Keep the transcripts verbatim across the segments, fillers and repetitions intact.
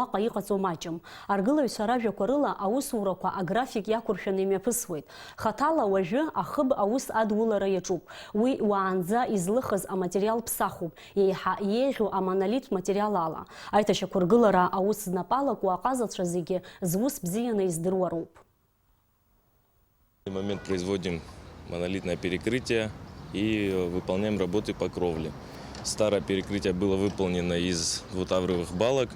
Уаҟа иҟаҵоу маҷым. Аргылаҩцәа ражәақәа рыла, аусурақәа аграфик иақәыршәаны имҩаԥысуеит. Хаҭала уажәы ахыб аус адулара иаҿуп. Уи уаанӡа излыхыз аматериал ԥсахуп, еиҳа еиӷьу амонолит материал ала. Аиҭашьақәыргылара аус знапы алаку аҟазацәа зегьы зус бзианы издыруа роуп. В данный момент производим монолитное перекрытие и выполняем работы по кровле. Старое перекрытие было выполнено из двутавровых балок.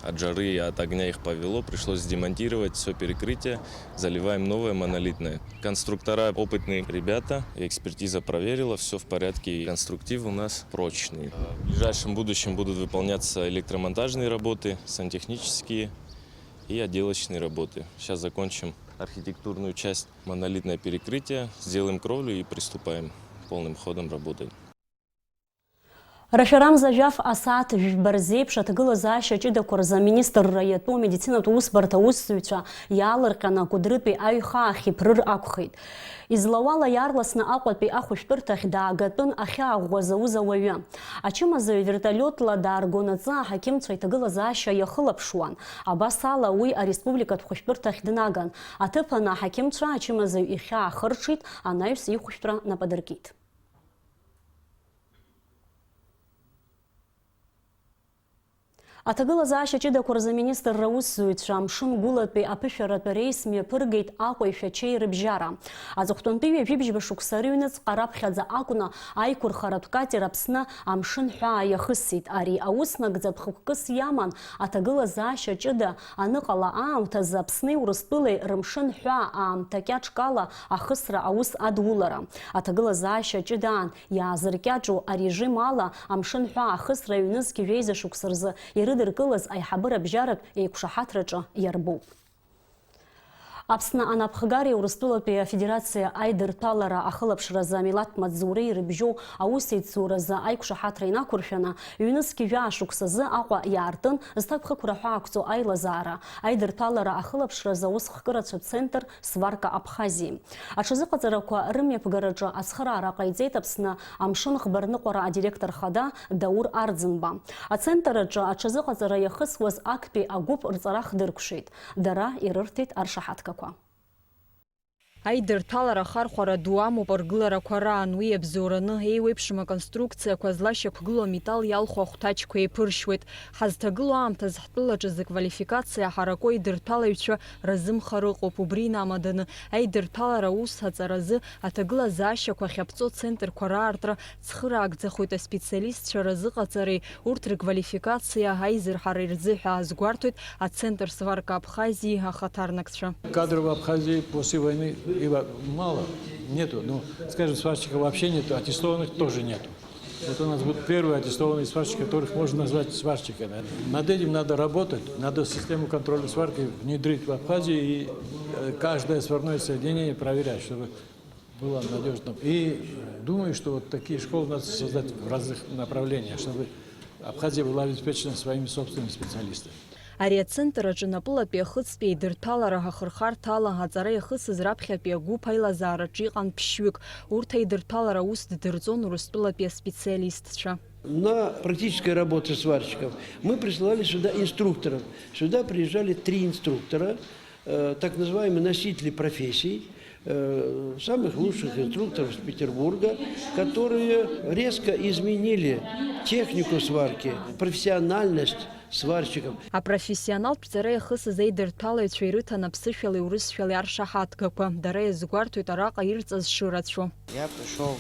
От жары и от огня их повело, пришлось демонтировать всё перекрытие. Заливаем новое монолитное. Конструктора опытные ребята, экспертиза проверила, всё в порядке, и конструктив у нас прочный. В ближайшем будущем будут выполняться электромонтажные работы, сантехнические и отделочные работы. Сейчас закончим архитектурную часть, монолитное перекрытие, сделаем кровлю и приступаем полным ходом работать. Рашәарамза жәаф асааҭ жәба рзеиԥш аҭагылазаашьа ҷыдақәа рзы аминистрра иатәу амедицинатә усбарҭа аусзуҩцәа иаалырҟьаны Кәыдрытәи аҩхаахь иԥрыр акәхеит. Излауала иаарласны Аҟәатәи ахәышәтәырҭахь даагатәын ахьааӷәӷәаз аус ауаҩы. Ачымазаҩ вертолиотла дааргонаҵы аҳақьымцәа иҭагылазаашьа иахылаԥшуан. Абас ала уи ареспубликатә хәышәтәырҭахь днаган. Аҭыԥаны аҳақьымцәа ачымазаҩ ихьаа хырҽит, анаҩс ихәышәтәра нападыркит. Аҭагылазаашьа ҷыдақәа рзы аминистрра аусзуҩцәа амшын гәылатәи аԥышәаратәы реис мҩаԥыргеит Аҟәеи Шәачеи рыбжьара. Аҵыхәтәантәи ҩажәи бжьба шықәса рыҩныҵҟа раԥхьаӡа акәны аиқәырхаратә катер Аԥсны амшын ҳәаа иахысит. Ари аус нагӡатә хықәкыс иаман аҭагылазаашьа ҷыда аныҟала аамҭазы Аԥсни Урыстәылеи рымшын ҳәаа аамҭа кьаҿк ала ахысра аус адулара. Аҭагылазаашьа ҷыдаан иаазыркьаҿу арежим ала амшын ҳәаа ахысра ҩнызқь жәеиза шықәса рзы ирыдыркылаз аиҳабыра бжьаратә еиқәшаҳаҭраҿы иарбоуп. Аԥсны анапхгареи Урыстәылатәи Афедерациа аидырҭәалара ахылаԥшразы амилаҭтә маҵзуреи ирыбжьоу аусеицуразы аиқәшаҳаҭра инақәыршәаны, ҩнызқь жәаа шықәсазы Аҟәа иаартын зҭакԥхықәра ҳәаақәҵоу аилазаара, аидырҭәалара ахылаԥшразы аусхкырацәа центр Сварка Абхазии. Аҽазыҟаҵарақәа рымҩаԥгараҿы ацхыраара ҟаиҵеит Аԥсны амшын ӷбарныҟәара адиректор хада Даур Арӡынба. Ацентр аҿы аҽазыҟаҵара иахысуаз актәи агәыԥ рҵара хдыркәшеит. Дара ирырҭеит аршаҳаҭгақәа. Аидырҭәалара ахархәара ду амоуп аргыларақәа раан, уи иабзоураны еиуеиԥшым аконструкциақәа злашьақәгылоу аметал иалху ахәҭаҷқәа еиԥыршьуеит. Ҳазҭагылоу аамҭазы ҳтәылаҿы зквалификациа ҳараку аидырҭәалаҩцәа разымхар ыҟоуп, убри инамаданы аидырҭәалара аус аҵаразы аҭагылазаашьақәа ахьаԥҵоу центрқәа раартра цхыраагӡахоит аспециалистцәа разыҟаҵареи урҭ рквалификациа аизырҳареи рзы ҳәа азгәарҭоит ацентр Сварка Абхазии ахаҭарнакцәа. Кадров в Абхазии после войны его мало, нету. Ну, скажем, сварщиков вообще нету, аттестованных тоже нету. Вот у нас будут первые аттестованные сварщики, которых можно назвать сварщиками. Над этим надо работать, надо систему контроля сварки внедрить в Абхазии и э, каждое сварное соединение проверять, чтобы было надежным. И думаю, что вот такие школы надо создать в разных направлениях, чтобы Абхазия была обеспечена своими собственными специалистами. Ари ацентр аҿы напылатәи ахыҵтәи аидырҭәалара ахырхарҭа ала аҵара иахысыз раԥхьатәи агәыԥ аилазаараҿы иҟан ԥшьҩык. Урҭ аидырҭәалара аус ддырҵон Урыстәылатәи аспециалистцәа. На практической работе сварщиков мы присылали сюда инструкторов. Сюда приезжали три инструктора, э, так называемые носители профессий, э, самых лучших инструкторов с Петербурга, которые резко изменили технику сварки, профессиональность сварщиков. Апрофессионалтә ҵара иахысыз аидырҭәалаҩцәа ирыҭан аԥсышәалеи урысшәалеи аршаҳаҭгақәа, дара иазгәарҭоит араҟа ирҵаз шырацәоу. Я пришёл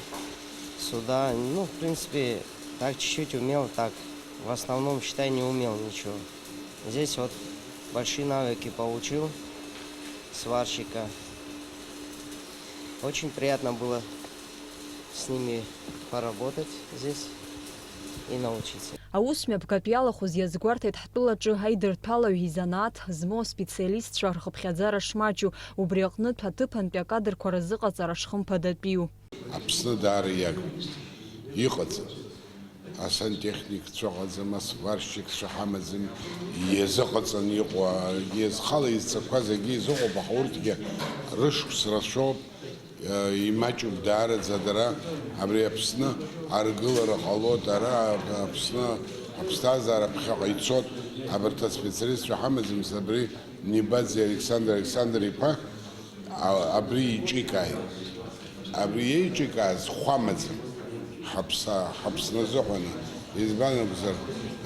сюда, ну, в принципе, так чуть-чуть умел, так, в основном, считай, не умел ничего. Здесь вот большие навыки получил сварщика. Очень приятно было с ними поработать здесь и научиться. Аус мҩаԥгатә иалахәыз иазгәарҭеит ҳтәылаҿы аидырҭәалаҩ изанааҭ змоу аспециалистцәа рхыԥхьаӡара шмаҷу, убри аҟнытә аҭыԥантәи акадрқәа рзыҟаҵара шхымԥадатәиу. Аԥсны даара иагым. Иҟаӡам. Асантехникцәа ыҟаӡам, асварщикцәа ҳамаӡам, иазыҟаҵаны иҟоу, иазхала изцақәаз акгьы изыҟоуп, аха урҭгьы рышықәс рацәоуп, имаҷуп даараӡа дара. Абри Аԥсны аргылара ҟалоит, ара Аԥсны аԥсҭазаара ԥхьаҟа ицоит. Абарҭ аспециалистцәа ҳамаӡам, абри Нибаӡе Александр Александр-иԥа, а, абри иҿикааит. Абри еиҿикааз хәамаӡам. Ҳаԥса-, ҳаԥсны азыҳәан. Избан акәзар,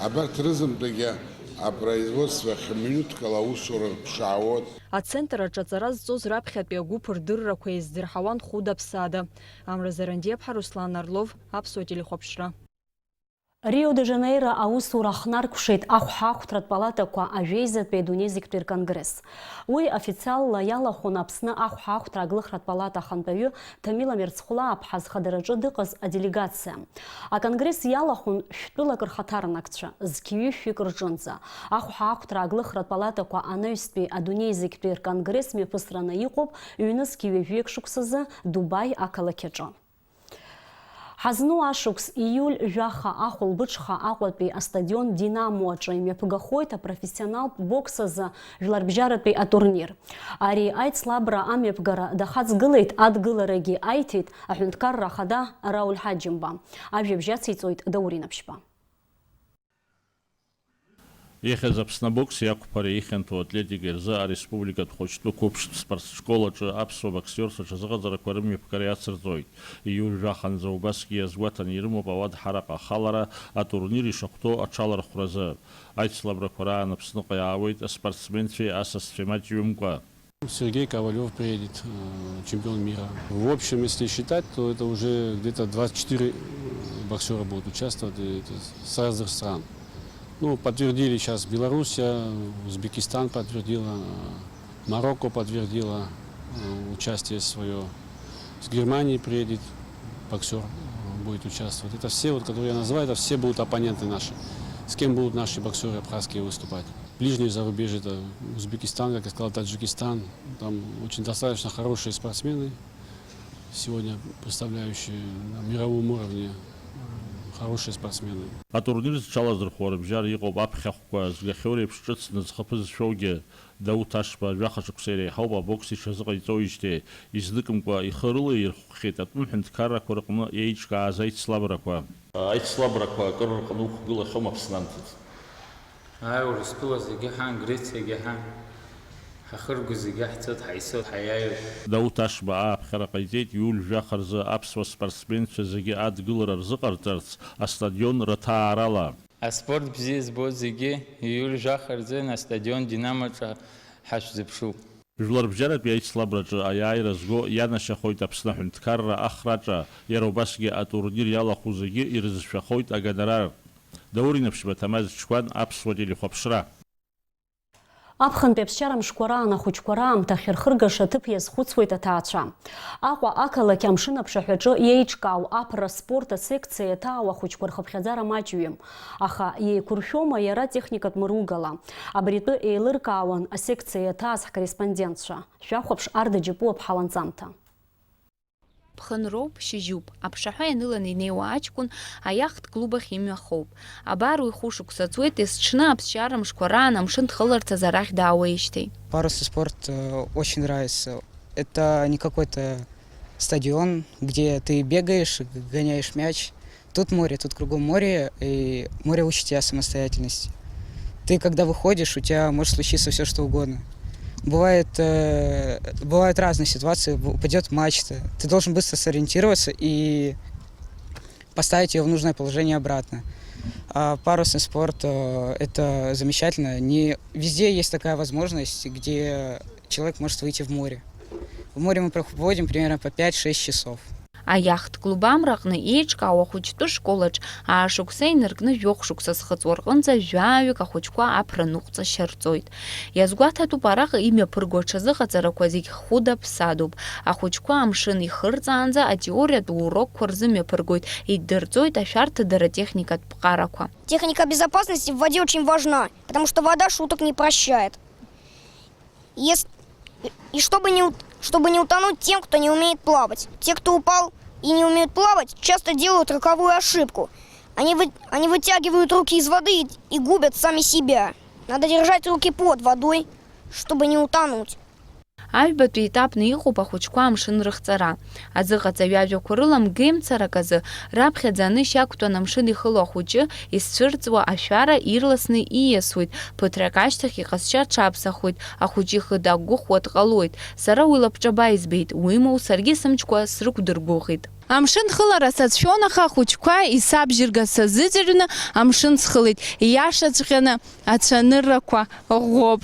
абарҭ рызынтәагьы апроизводство ахь минуҭкала аусура рԥшаауеит. Ацентр аҿы аҵара зҵоз раԥхьатәи агәыԥ рдыррақәа еиздырҳауан Хәыда Ԥсада. Амра Зарандиаԥҳа, Руслан Орлов, Аԥсуа телехәаԥшра. Рио-де-Жанеиро аусура ахнаркәшеит ахәҳахәҭратә палатақәа ажәеизатәи адунеи зегьтәи рконгресс. Уи официалла иалахәын Аԥсны ахәҳахәҭра аглыхратә палата ахантәаҩы Ҭамила Мерцхәлааԥҳа зхадараҿы дыҟаз аделегациа. Аконгресс иалахәын шәтәылак рхаҭарнакцәа, зқьи ҩышәҩык рҿынӡа. Ахәҳахәҭра аглыхратә палатақәа анаҩстәи адунеи зегьтәи рконгресс мҩаԥысраны иҟоуп ҩнызқьи ҩажәиҩык шықәсазы Дубаи ақалақь аҿы. Ҳазну ашықәс ииуль жәаха ахәылбыҽха Аҟәатәи астадион Динамо аҿы имҩаԥгахоит апрофессионалтә бокс азы жәларбжьаратәи атурнир. Ари аицлабра амҩаԥгара дахаҵгылеит, адгыларагьы аиҭеит аҳәынҭқарра ахада Рауль Ҳаџьымба. Ажәабжь ациҵоит Даур Инаԥшьба. Ихьӡ Аԥсны абокси ақәԥареи ихьанҭоу атлетикеи рзы ареспубликатә хәыҷтәы қәыԥштә спортшкол аҿы аԥсуа боксиорцәа рҽазыҟаҵарақәа рымҩаԥгара иацырҵоит. Ииуль жәаханӡа убасгьы иазгәаҭаны ирымоуп ауадҳараҟа ахалара атурнир ишахәҭоу аҽалархәразы. Аицлабрақәа раан Аԥсныҟа иаауеит аспортсменцәеи асасцәеи маҷҩымкәа. Сергей Ковалев приедет, э, чемпион мира. В общем, если считать, то это уже где-то двадцать четыре боксера будут участвовать, и это с разных стран. Ну, подтвердили сейчас Белоруссия, Узбекистан подтвердила, Марокко подтвердила, э, участие свое. С Германии приедет боксер, э, будет участвовать. Это все, вот, которые я называю, это все будут оппоненты наши. С кем будут наши боксеры абхазские выступать? Ближнее зарубежье — это Узбекистан, как я сказал, Таджикистан. Там очень достаточно хорошие спортсмены, сегодня представляющие на мировом уровне, м, хорошие спортсмены. Атурнир зҽалазырхәо рыбжьара иҟоуп аԥхьахәқәа, згахьоу реиԥш ҿыцны зхы ԥызшәоугьы. Дауҭ Ашба жәаха шықәса иреиҳауп абокс иҽазыҟаиҵоижьҭеи, изныкымкәа ихы рылаирхәхьеит атәым ҳәынҭқаррақәа рҟны иеиҿкааз аицлабрақәа. Аицлабрақәа акыр рҟны уқәгылахьоума Аԥсны анҭыҵ? Ааи, Урыстәыла зегьы ҳан, Грециагьы ҳан, ҳахыргоз зегьы ҳцоит, ҳаисоит, ҳаиааиуеит. Дауҭ Ашба ааԥхьара ҟаиҵеит иуль жәаха рзы аԥсуа спортсменцәа зегьы адгылара рзыҟарҵарц астадион рыҭаарала. Аспорт бзиа збо зегьы иуль жәаха рзын астадион Динамо аҿы ҳашәзыԥшуп. Жәларбжьаратәи аицлабраҿы аиааира зго ианашьахоит Аԥсны аҳәынҭқарра ахраҿа, иара убасгьы атурнир иалахәу зегьы ирызшәахоит агонорар. Даур Инаԥшьба, Ҭамаз Чқәан, Аԥсуа телехәаԥшра. Аԥхынтәи аԥсшьара мшқәа раан ахәыҷқәа раамҭа ахьырхыргаша аҭыԥ иазхәыцуеит аҭаацәа. Аҟәа ақалақь амшын аԥшаҳәаҿы иеиҿкаау аԥра спорт асекциа иаҭаау ахәыҷқәа рхыԥхьаӡара маҷҩым. Аха иеиқәыршәома иара техникатә мыругала? Абри атәы еилыркаауан асекциа иаҭааз ҳкорреспондентцәа. Шәахәаԥш, Арда Џьапуа ԥҳа ланҵамҭа. Ԥхынроуп, шьыжьуп, аԥшаҳәа ианыланы инеиуа аҷкәын аиахт клуб ахь имҩа хоуп. Абар уи хәышықәса ҵуеит, есҽны аԥсшьара мшқәа раан амшын дхыларц азы арахь даауеижьҭеи. Парусный спорт, э, очень нравится. Это не какой-то стадион, где ты бегаешь, гоняешь мяч. Тут море, тут кругом море, и море учит тебя самостоятельности. Ты, когда выходишь, у тебя может случиться всё, что угодно. Бывает, э, бывают разные ситуации, в-, упадёт мачта. Ты должен быстро сориентироваться и поставить её в нужное положение обратно. А парусный спорт, э, это замечательно. Не везде есть такая возможность, где человек может выйти в море. В море мы проводим примерно по пять-шесть часов. Аиахт клуб амраҟны еиҿкаау ахәыҷтәы школаҿ аашықәса инаркны жәохә шықәса зхыҵуа рҟынӡа жәаҩык ахәыҷқәа аԥра ныҟәҵашьа рҵоит. Иазгәаҭатәуп араҟа имҩаԥырго аҽазыҟаҵарақәа зегь хәыда-ԥсадоуп. Ахәыҷқәа амшын ихырҵаанӡа атеориатә урокқәа рзымҩаԥыргоит, иддырҵоит ашәарҭадара техникатә ԥҟарақәа. Техника безопасности в воде очень важна, потому что вода шуток не прощает. Ес-, и чтобы не ут-, чтобы не утонуть тем, кто не умеет плавать. Те, кто упал и не умеют плавать, часто делают роковую ошибку. Они вы-, они вытягивают руки из воды и, и губят сами себя. Надо держать руки под водой, чтобы не утонуть. Аҩбатәи етапны иҟоуп ахәыҷқәа амшын рыхҵара. Азыҟаҵаҩ ажәақәа рыла мгеимцарак азы, раԥхьаӡа анышь ақәтәан амшын ихыло ахәыҷы, изцәырҵуа ашәара ирласны ииасуеит, ԥыҭрак ашьҭахь иҟазшьа аҽаԥсахуеит, ахәыҷы ихы дақәгәыӷуа дҟалоит. Сара уи лабҿаба избеит, уимоу, саргьы сымчқәа срықәдыргәыӷит. Амшын хылара сацәшәон, аха ахәыҷқәа исабжьыргаз сазыӡырҩны амшын схылеит. Ииашаҵәҟьаны ацәаныррақәа ӷәӷәоуп.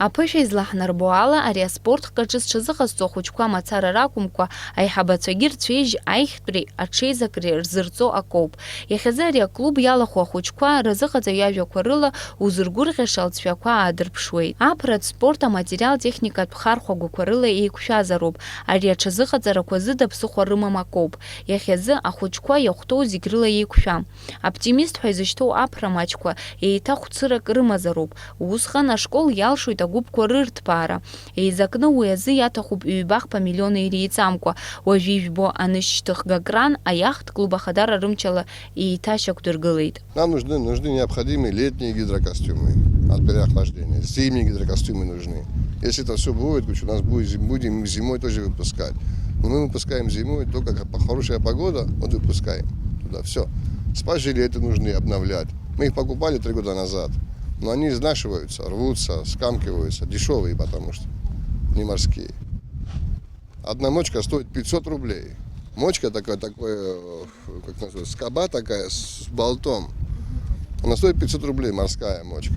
Аԥышәа излаҳнарбо ала, ари аспорт хкаҿы зҽазыҟазҵо ахәыҷқәа мацара ракәымкәа, аиҳабацәагьы рцәеижь аихтәреи аҽеизакреи рзырҵо акоуп. Иахьазы ари аклуб иалахәу ахәыҷқәа рзыҟаҵаҩ иажәақәа рыла узыргәырӷьаша алҵшәақәа аадырԥшуеит. Аԥратә спорт аматериал-техникатә хархәагақәа рыла еиқәшәазароуп. Ари аҽазыҟаҵарақәа зыда ԥсыхәа рымам акоуп. Иахьазы ахәыҷқәа иахәҭоу зегь рыла еиқәшәам. Оптимист ҳәа изышьҭоу аԥра маҷқәа еиҭа хәцырак рымазароуп. Усҟан ашкол иалшоит агәыԥқәа рырҭбаара. Еизакны уи азы иаҭахуп ҩбахԥа миллион иреиҵамкәа. Уажәы ижәбо анышьҭыхга кран аиахт клуб ахадара рымчала еиҭашьақәдыргылеит. Нам нужны, нужны необходимые летние гидрокостюмы от переохлаждения, зимние гидрокостюмы нужны. Если это всё будет, у нас будет, будем зимой тоже выпускать. Но мы выпускаем зимой только как по-, хорошая погода, вот выпускаем туда. Всё. Спа-жилеты нужны обновлять. Мы их покупали три года назад, но они изнашиваются, рвутся, скамкиваются, дешёвые, потому что не морские. Одна мочка стоит пятьсот рублей. Мочка такая, такое, э, как называется, скоба такая с болтом. Она стоит пятьсот рублей, морская мочка.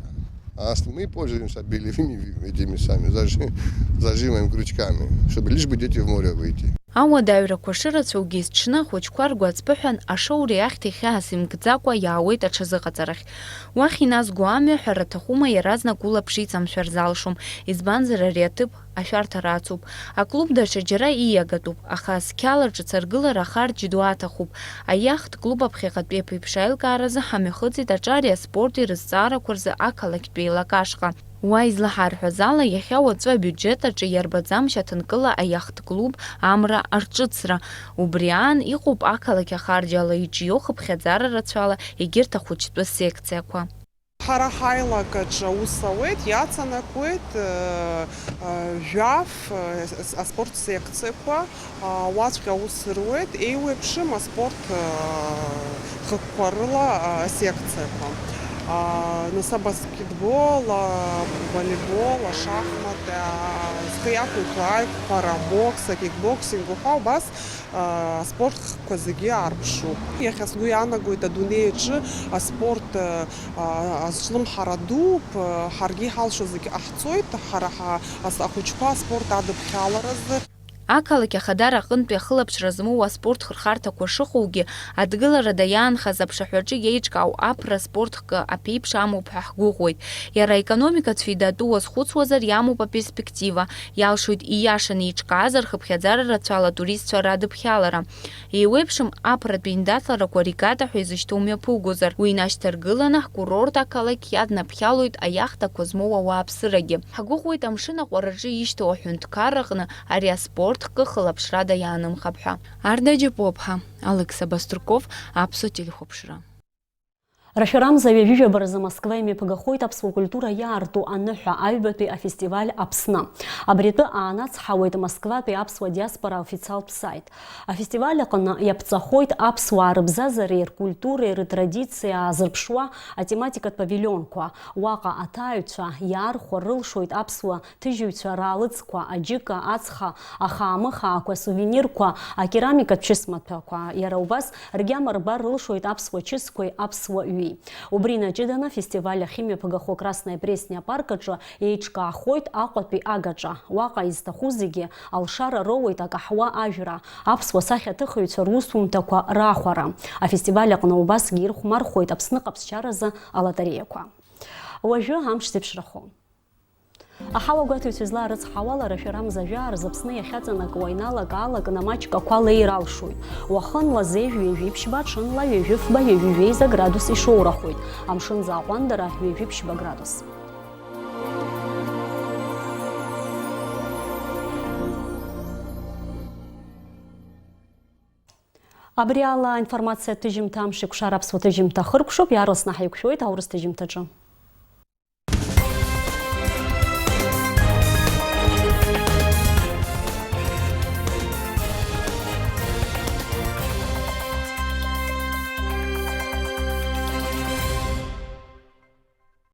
А с-, мы пользуемся белевыми ви-, этими самыми зажи-, зажимами, крючками, чтобы лишь бы дети в море выйти. Ауадаҩрақәа шырацәоугьы есҽны ахәыҷқәа ргәаҵԥыҳәан ашоура иахьҭа ихьаас имкӡакәа иаауеит аҽазыҟаҵарахь. Уахь иназго амҩа ҳәара аҭахума, иаразнак улаԥш иҵамшәар залшом, избанзар ари аҭыԥ ашәарҭара ацуп. Аклуб даҽа џьара ииагатәуп, аха асқьала ҿыц аргылара ахарџь ду аҭахуп. Аиахт клуб аԥхьаҟатәи аԥеиԥш аилкааразы ҳамҩахыҵит аҿари аспорти рызҵаарақәа рзы ақалақьтә еилак ашҟа. Уа излаҳарҳәаз ала, иахьа уаҵәы абиуџьет аҿы иарбаӡам шьаҭанкыла аиахт клуб амра арҿыцра. Убри аан иҟоуп ақалақь ахарџь ала иҿио хыԥхьаӡара рацәала егьырҭ ахәыҷтәы секциақәа. Ҳара ҳаилак аҿы аус ауеит, иаҵанакуеит, э, э, жәаф, э, с-, аспорт секциақәа, а, уаҵәҟьа аус руеит, еиуеиԥшым аспорт, э, хықәкқәа рыла, а, асекциақәа. А, нас абаскетбол, а, волейбол, ашахмат, а, зхы иақәиҭу аиқәԥара, абокс, акикбоксинг уҳәа убас, а, аспорт хкқәа зегьы аарԥшуп. Иахьа сгәы иаанагоит адунеи аҿы аспорт, а, а, азҿлымҳара дууп, а, ҳаргьы иҳалшо зегьы ҟаҳҵоит, ҳара ҳа-, ас-, ахәыҷқәа аспорт адыԥхьаларазы. Ақалақь Ахадара аҟынтәи ахылаԥшра змоу аспорт хырхарҭақәа шыҟоугьы, адгыларада иаанхаз аԥшаҳәаҿы иеиҿкаау аԥра спорт хкы аԥеиԥш амоуп ҳәа ҳгәыӷуеит. Иара аекономикатә фидатәы уазхәыцуазар, иамоуп аперспектива, иалшоит ииашаны еиҿкаазар хыԥхьаӡара рацәала атуристцәа радыԥхьалара. Еиуеиԥшым аԥратә еиндаҭларақәа ригада ҳәа изышьҭоу мҩаԥугозар, уи инашьҭаргыланы ҳкурорт ақалақь иаднаԥхьалоит аиахтақәа змоу ауааԥсырагьы. Ҳгәыӷуеит амшын аҟәараҿы ишьҭоу аҳәынҭқарраҟны ари аспорт хкы хылаԥшрада иаанымхап ҳәа. Арда Џьапуаԥҳа, Алықьса Баструков, Аԥсуа телехәаԥшра. Рашәарамза ҩажәижәаба рзы Москва имҩаԥгахоит аԥсуа культура иаарту аныҳәа аҩбатәи афестиваль Аԥсны. Абри атәы аанацҳауеит Москватәи аԥсуа диаспора аофициалтә саит. Афестиваль аҟны иаԥҵахоит аԥсуаа рыбзазареи ркультуреи рытрадициа аазырԥшуа атематикатә павилионқәа. Уаҟа аҭааҩцәа иаархәар рылшоит аԥсуа ҭыжьыҩцәа раалыҵқәа, аџьыка, ацха, ахаамыхаақәа, асувенирқәа, акерамикатә чысмаҭәақәа. Иара убас ргьама рбар рылшоит аԥсуа чысқәеи аԥсуа ҩи. Убри инаҷыданы афестиваль ахьымҩаԥгахо Красная Пресня апарк аҿы еиҿкаахоит Аҟәатәи агаҿа. Уаҟа изҭаху зегьы алшара роуеит акаҳуа ажәра, аԥсуа сахьаҭыхыҩцәа русумҭақәа рахәара. Афестиваль аҟны убасгьы ирхәмархоит Аԥсны ҟаԥшьаразы алотареиақәа. Уажәы амш зеиԥшрахо. Аҳауагәаҭаҩцәа излаарыцҳауала, рашәарамза жәаа рзы Аԥсны иахьаҵанакуа иналак-аалакны амаҷк ақәа леир алшоит. Уахынла зежә ҩажәи ԥшьба, ҽынла ҩажәи фба, ҩажәи жәеиза градус ишоурахоит. Амшын зааҟәандара ҩажәи ԥшьба градус. Абри ала аинформациатә ҭыжьымҭа амш икәшар аԥсуа ҭыжьымҭа хыркәшоуп, иаарласны ҳаиқәшәоит аурыс ҭыжьымҭаҿы.